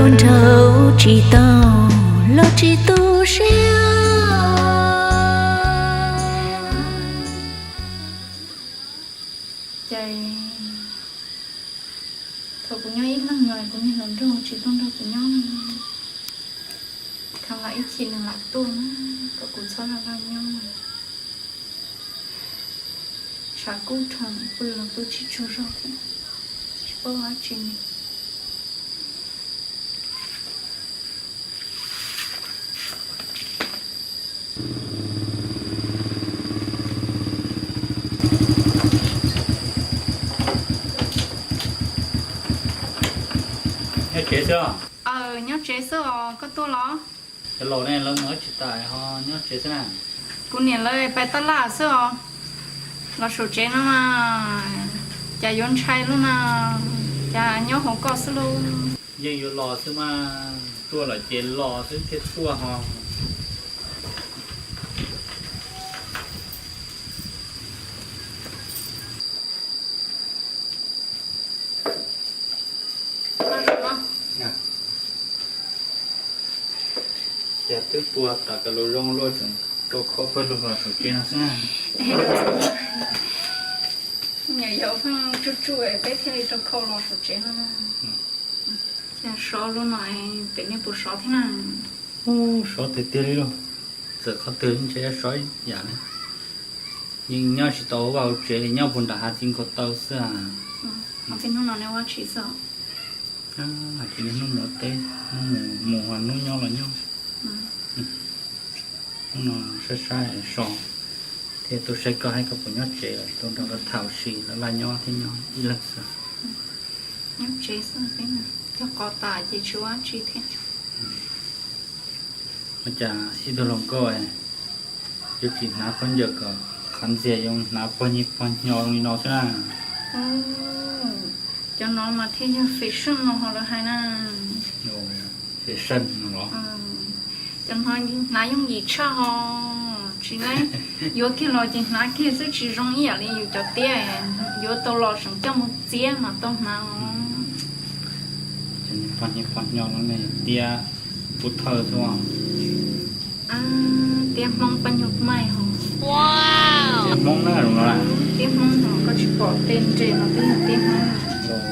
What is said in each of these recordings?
Nrau tsis tau los tsis tu siab. Ces thaum kuv nyob ib leeg no kuv niag hluas nraug tsis tuaj nrog kuv nyob no, kheev los ib chim nws lam tuaj na, kom kuv txhob laj laj nyob. Tshav kub rhoo pw los pw tsis tsaug zog thiab, tsis paub ua dab tsi li. Nyob tsev xwb os? Aw, nyob tsev xwb os, koj tuaj los? Cov laus ne, lawv mus ua tsis tas ho nyob tsev xwb na. Kuv niam lawv pais tab laj xwb os. Los saum tsev no mas cas yuav ntshai lub na, cas nyob hauv koj xwb lauj. Yeej yuav los xwb mas, tuaj los ces los xwb thiaj tuaj ho. Cas twb pua tas kas lus zoo luaj, tseem rau khau pawg lug los saum tsev no xwb. Nyuam yaus pheej tsuj tsuj peb thiaj li rau khau los saum tsev no. Cas sov lub no pem nej puas sov thiab na? Ub, sov tiag tiag li lauj. Txawm qhov twg ntshe sov ib yam li. Yeej nyob tsis tau hauv vaj hauv tsev li, nyob puag nram hav txiv nkaus taw xwb. Hnub no neb ua tsi xwb? Hais tias niaj hnub mus ua teb, hnub mus mus, hnub nyob los nyob. Hnub no saib saib so, thiaj tuaj saib koj, hais koj puas nyob tsev, tuaj nrog koj tham ua si, laj laj nyob thiab, nyob ib leeg xwb. Nyob tsev xwb, cog qos tas ces tsis ua dab tsi thiab. Ua cas ib tug hluas nkauj yuav tsis hnav khaub ncaws kom qhov ntxiag, yuav hnav pog nyiaj pog nyo li no xwb na? Cov no mas thiaj yog fashion no ho lawv hais na. Fashion no los? Cov no hnav yooj yim tshaj ho, tsis laib, yuav kiag los ces hnav kiag xwb, tsis zoo ib yam li yus cov tiab, yuav tau los tseem coj mus txiab mas tau hnav os. Cov pog nyiaj pog nyo no ne, tiab pub thawj xwb os. Tiab Hmoob pab nyuj maij ho. Tiab Hmoob na, zoo no na. Tiab Hmoob ho, koj tsis pom tej nres no twb yog tiab Hmoob.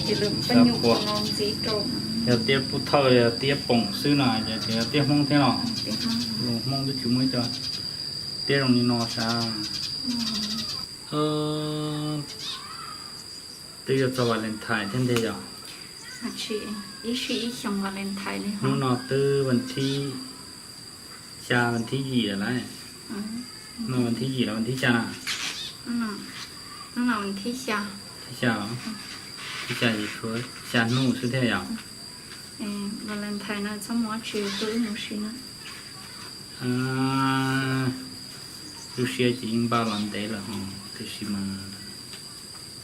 Ces lawv pab nyuj no ntxiv rau. Yog tiab pub thawj, yog tiab poom xwb no ces tseem yog tiab Hmoob thiab los? Tiab Hmoob. Lus Hmoob twb tsis muaj ib co tiab zoo li no sav. Twb yuav txog Valentine thiab ntag yog? Ib sij ib xyoos Valentine li. Hnub no twb vas thib xya, vas thib yim lawm lauj. No vas thib yim los vas thib xya na? Hnub no vas thib xya. Thib xya os? Thib xya ces tshuav xya hnub xwb thiab yog? Valentine no txhob mus dab tsi, tuaj wb mus si na. Lub siab ces yeej npaj los ntev lawm ho, tiam sis mas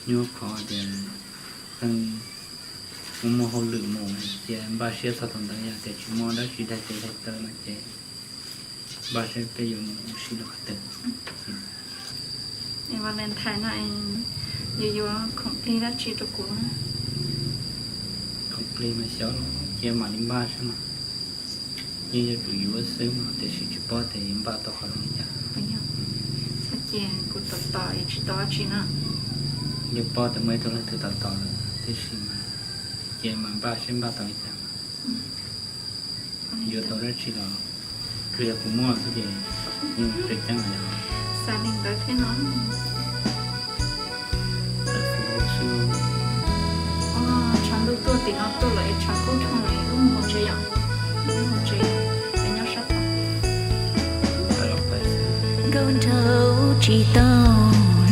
nyuaj qhov tias pheej muaj muaj hauj lwm mus, cia npaj siab txog thaum ntawd, yog tias tsis muaj dab tsi daig tes daig taw no ces npaj saib peb yuav mus ua si rau qhov twg. Valentine no yuav yuav khoom plig dab tsi rau kuv? Khoom plig mas xyov los cia mam li npaj saib mas. Yeej yuav tsum yuav xwb mas, tiam sis tsis paub tias yuav npaj tau qhov zoo li cas. Txhob cia kuv tos tos es tsis tau dab tsi na. Yeej paub tias muaj ib tug leej twg tos tos lawm, tiam sis mas cia mas npaj saib npaj tau li cas mas. Yuav tau dab tsi los tsuas yog kuv muaj xwb ces yeej tseem ceeb lawm. Xav li ntawd thiab no. Tshav ntuj tuaj tim no tuaj lawm es tshav kub dhau lawm, wb mus tsev yom. Wb mus tsev, es nyob sab tod. Nkauj nraug tsis tau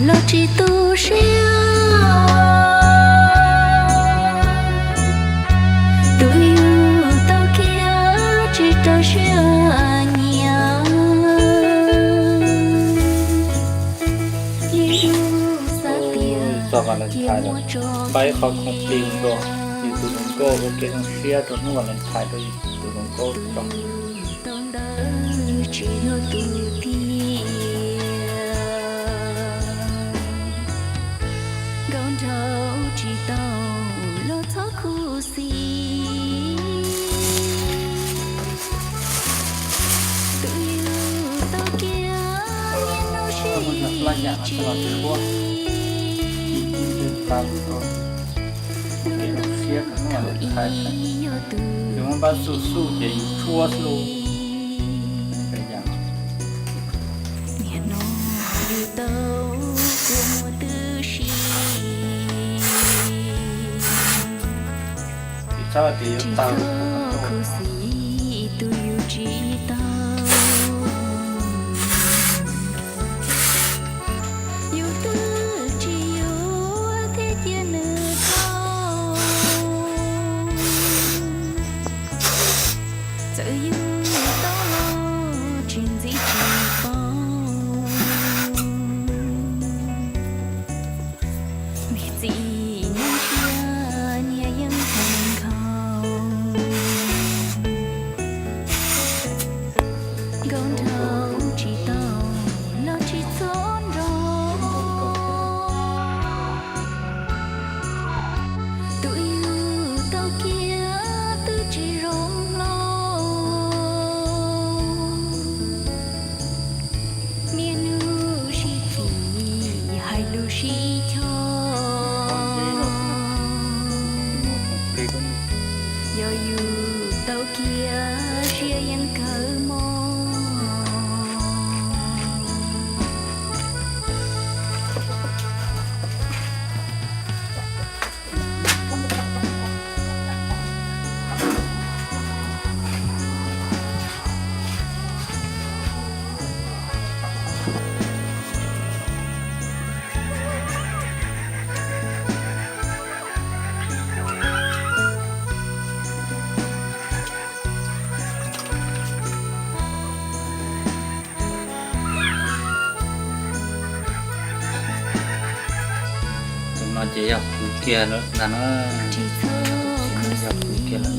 los tsis tu siab, tus yug tau kiag tsis rau siab nyiam. Txog Valentine lawm, npaj ib qho khoom plig rau yus tus hluas nkauj, ua kev zoo siab rau hnub Valentine rau yus tus hluas nkauj tso. Tau ntawd tsis yog tus tiag, nkauj nraug tsis tau los txhob khuv xim. Yam no txhob los tshuab, ci tib ntwg tau rau kev zoo siab kom hnub no lawv thaiv. Yus muab npab xuj xuj ces yus tshuab xwb lauj. Niag no yus tau kua muag twb si, tsis txhob tias yuav tsis tau txhob khuv xim tus yus tsis tau. Yus twb tsis yuav thiab cia nws dhau. Txawm yus tau los tsis ntxim tsis paub. Niag txiv neej siab niag yeej khaus nkhaus, nkauj nraug tsis tau los tsis txhob nrog. Tus yus tau kiag twb tsis zoo hlo, niaj hnub sib phim hais lus sib chov. Yog yus tau kiag siab yeej kawg mob. Tus no ces yog kuv kiag lawm ntag na. Yog kuv kiag lawm.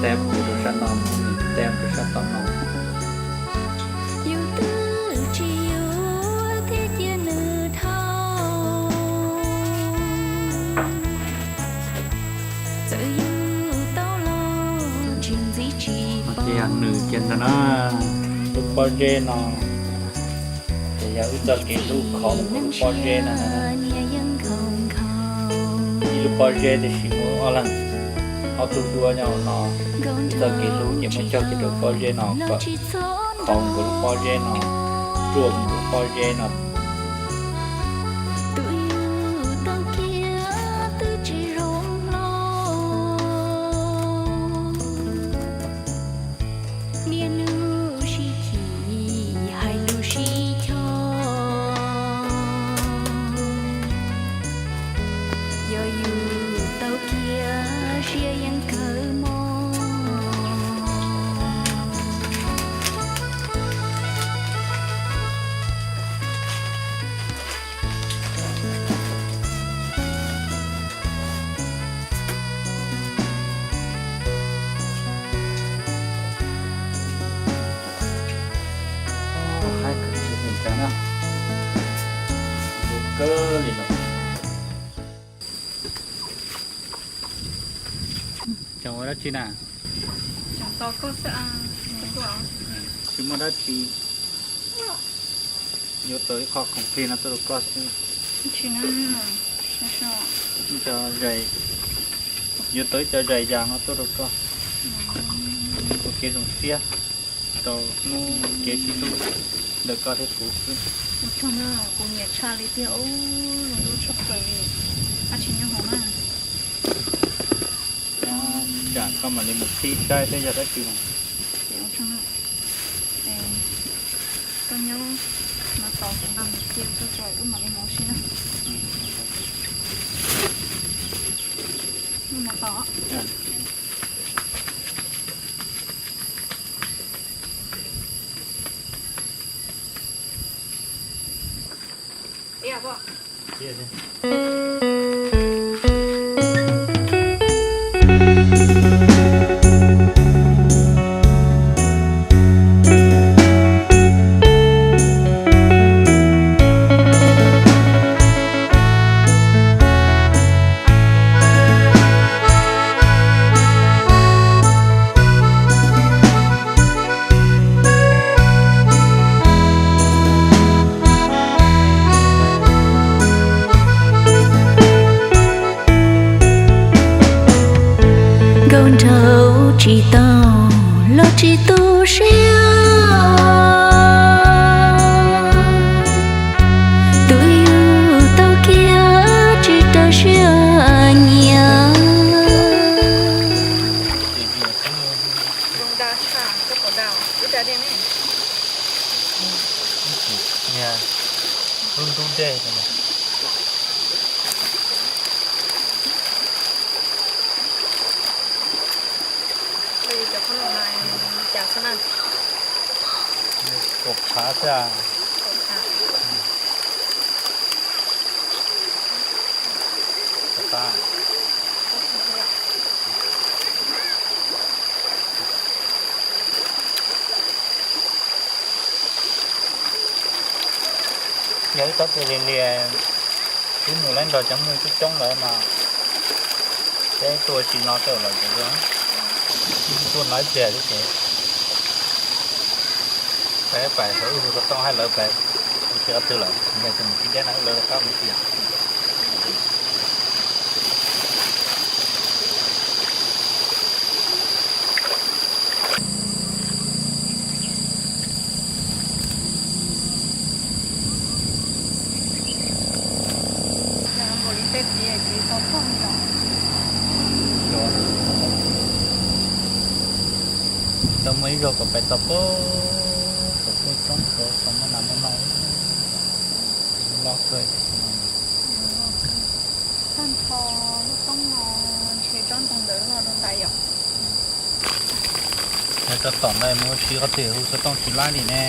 Teb kuv rau sab no, teb rau sab tom no. Yus twb tsis yuav thiab cia nws dhau. Txawm yus tau los tsis ntxim tsis paub. Ces yog nws kiag ntag na. Lub pob zeb no ces yog wb txoj kev hlub khov mus rau lub pob zeb no ntag na. Ib lub pob zeb tiam sis muaj ob leeg, ob tug duab nyob hauv no. Wb txoj kev hlub ces muab cog kiag rau pob zeb no kom khov mus rau lub pob zeb no, ruaj mus rau lub pob zeb no. Tus yus tau kiag twb tsis zoo hlo, niaj hnub sib phim hais lus sib chov. Yog yus tau kiag siab yeej kawg mob. Haib kawg li no, zoo kawg li no. Tseem ua dab tsi na? Tsis muaj dab tsi, yuav tau ib qho khoom plig no tuaj rau koj xwb. Cov zais, yuav tau ib co zais yas no tuaj rau koj, ua kev zoo siab rau hnub kev sib hlub ntawm koj thiab kuv xwb. Kuv nyiam tshaj li tiag, zoo nkauj tshaj plaws li. Dab tsi nyob hauv na? Tsam koj mam li mus qhib saib seb yog dab tsi. Koj nyob no tos kuv nqa mus cia tuaj tso wb mam li mus ua si na. Wb mus tos. Nrau tsis tau los tsis tu siab, tus yug tau kiag tsis raws siab nyiam. Kaum phav xwb. Yog wb txhob cia li lias, wb mus lawv nrog cov muj coob coob lawm mas peb tuaj tsis no tej lawm ces tuaj no ib pliag xwb ces peb pais sawv wb hu xov tooj hais lawv pais hu tsis qhov twg lawm, yog tias mus tsis deb na wb lawv rov qab mus tsis yom. Tau muaj ib zaug kom pais txog pem saum peb roob tod tau muaj nas muaj noog los kawg. Tag nrho lub roob no ntshe tsob ntoo ntawd los rau ntais yom. Yog tau tom ntawd mus ua si qhov twg hu xov tooj tsis laib li ne,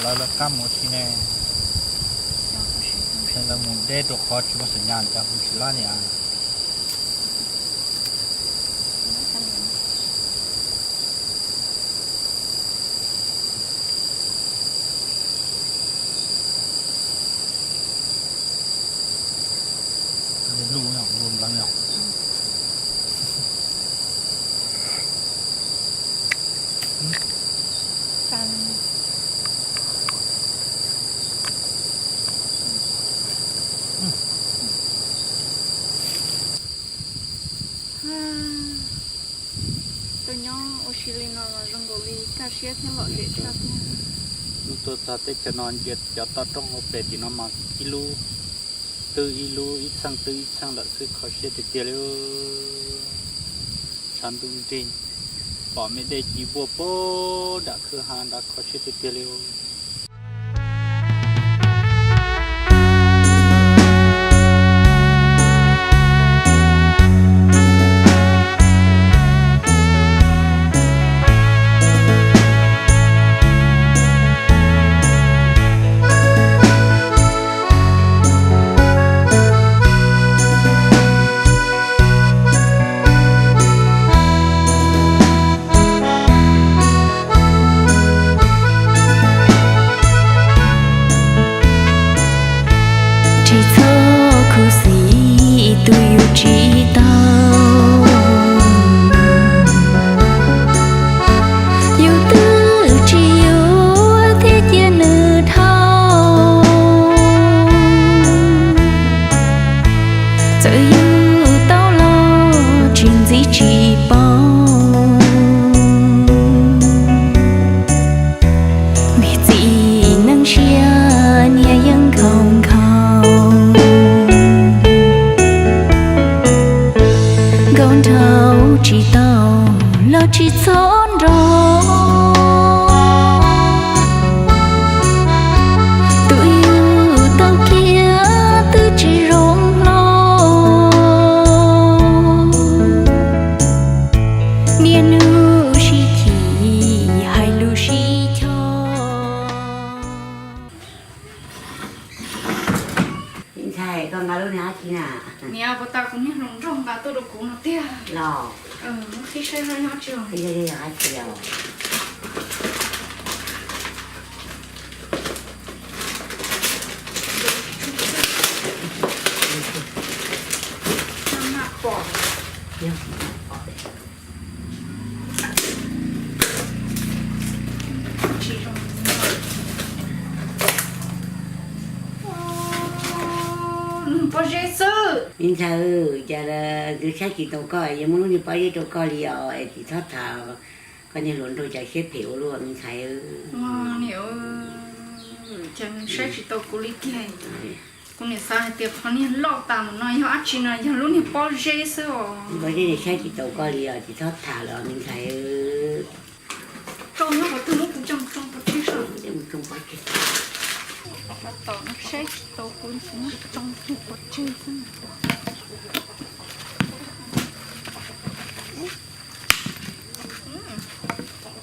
lawv lawv qab mus ua si ne. Lawv mus deb rau qhov tsis muaj xim nyas cas hu tsis laib li as. Lub no, lub nplev no. Tuaj nyob ua si li no los zoo nkaus li kaj siab thiab lom zem tshaj thiab. Wb tuaj txog teb chaws no ntsia cov toj roob hauv pes tim no mas ib lub twb ib lub, ib txheej twb ib txheej lawm xwb, kho siab tiag tiag li. Tshav ntuj nrig, pom me dej ci npuaj puag nram kwj ha nrad, kho siab tiag tiag li. Tsis txhob khuv xim tus yus tsis tau, yus twb tsis yuav thiab cia nws dhau. Txawm yus tau los tsis ntxim tsis paub, niag txiv neej siab niag yeej nkhaus nkhaus. Nkauj nraug tsis tau los tsis txhob nrog, tus yus tau kiag twb tsis zoo hlo. Niaj hnub sib chim hais lus sib choj. Ntxhais, koj nqa lub niag dab tsi na? Niam, puas tau kuv niag hluas nraug nqa tuaj rau kuv no tiag los? Qhib saib nyob tsis. Yog dab tsi os? Maj maj pom. Tsis zoo. Pob zeb xwb. Me ntxhais, cas kuv saib tsis taus koj, yuav muab lub niag pob zeb rau koj li os, es tsis txhob tham, koj niag hluas nraug cas siab phem ua luaj me ntxhais. Niam, cas nws saib tsis taus kuv li kiag. Kuv niam xav hais tias qhov niag loj tas mus no yog dab tsi no, yog lub niag pob zeb xwb os. Pob zeb saib tsis taus koj li os, tsis txhob tham lawm me ntxhais. Rau nyob qhov twg muab kuv coj mus tsoo pov tseg soj. Coj mus tsoo pov tseg. Tab tom no saib tsis taus kuv, kuv muab tsoo pov tseg xwb.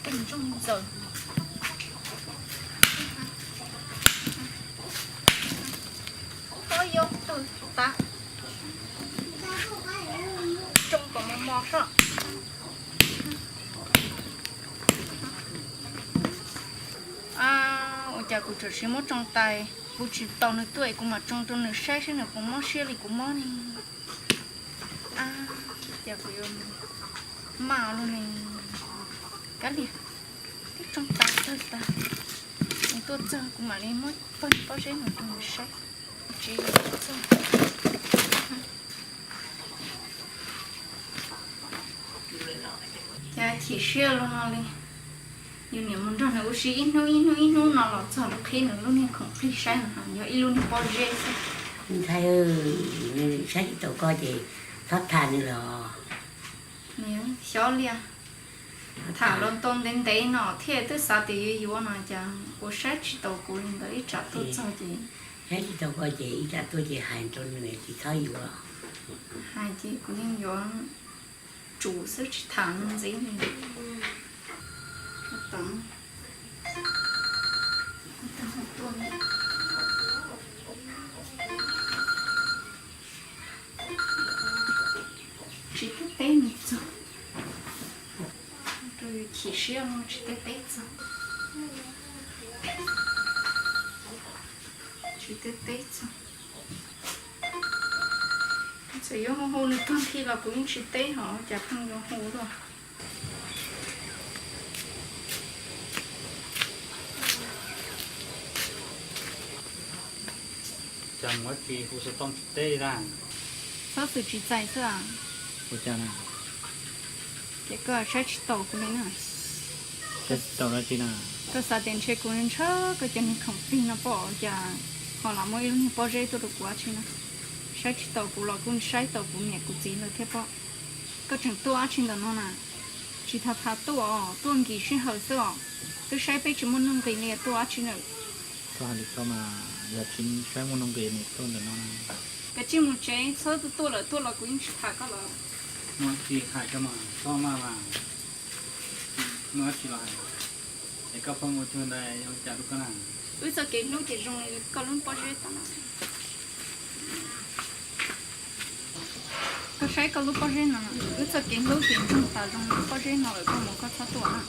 Peb ntsoog ntxaws. Ob yob tawg tas. Tsoo kom mos mos soj. Ua cas kuv txawm siv muab tsoo tas, kuv tsis tos nws tuaj es kuv mam tsoo rau nws saib seb nws puas mob siab li kuv mob ne. Cas kuv yuav maj ua luaj ne. Kav liam, twb tsoo tas tawg tas, nws tuaj txog kuv mam li muab pawg pob zeb no rau nws saib. Tsis txog. Cas chim siab luaj no li. Yus niam mus nrog nws ua si ib hnub ib hnub ib hnub no los txog los qhib nws lub niag khoom qig saib no yog ib lub niag pob zeb xwb. Ntxhais, nws saib tsis taus koj ces txhob tham nws los. Xyov li, tham los tau ntev ntev no thiaj twb xav tias yuav yuav no cas ua saib tsis taus kuv li ntawd ib tsam tuaj txog ces. Saib tsis taus koj ces ib tsam tuaj ces hais rau nws tsis txhob yuav. Hais ces kuv yeej yuav tsum xwb tsis tham nws ntxiv li. Tsis teb teb nws txog. Rau yus chim siab no tsis teb teb txog. Tsis teb teb txog. Txawm yuav hu hu nws tag nrho los kuv yeej tsis teb hos cas pheej yuav hu luaj. Cas mus dab tsi hu xov tooj tsis teb li na? Txhob xwm tsis txais xwb. Ua cas na? Ces koj saib tsis taus kuv li na. Saib tsis taus dab tsi na? Koj xav tias ntshe kuv ntshaw koj cov niag khoom plig no pob, cas ho lam muaj ib lub niag pob zeb tuaj rau kuv dab tsi na? Saib tsis taus kuv los kuj saib taus kuv niam kuv txiv lawm thiab pob. Koj tseem tuaj dab tsi ntawm no na? Tsis tham tham tuaj os, tuaj nkim sij hawm xwb os. Twb saib peb tsis muaj nuj nqis li tuaj dab tsi na? Koj hais li ko mas, yog tsis saib muaj nuj nqis nws tuaj ntawm no na. Kav tsij mus tsev, txhob tuaj lawm, tuaj los kuv yeej tsis tham koj lawm. Muaj dab tsi hais koj mas, koj maj mas. Muaj dab tsi los hais. Es koj pheej ua cuag ntawd ua cas rau koj na? Wb txoj kev hlub ces zoo li koj lub pob zeb tas no. Koj saib koj lub pob zeb no, wb txoj kev hlub ces ntsoog tas zoo li lub pob zeb no lawm, koj mus koj txhob tuaj na.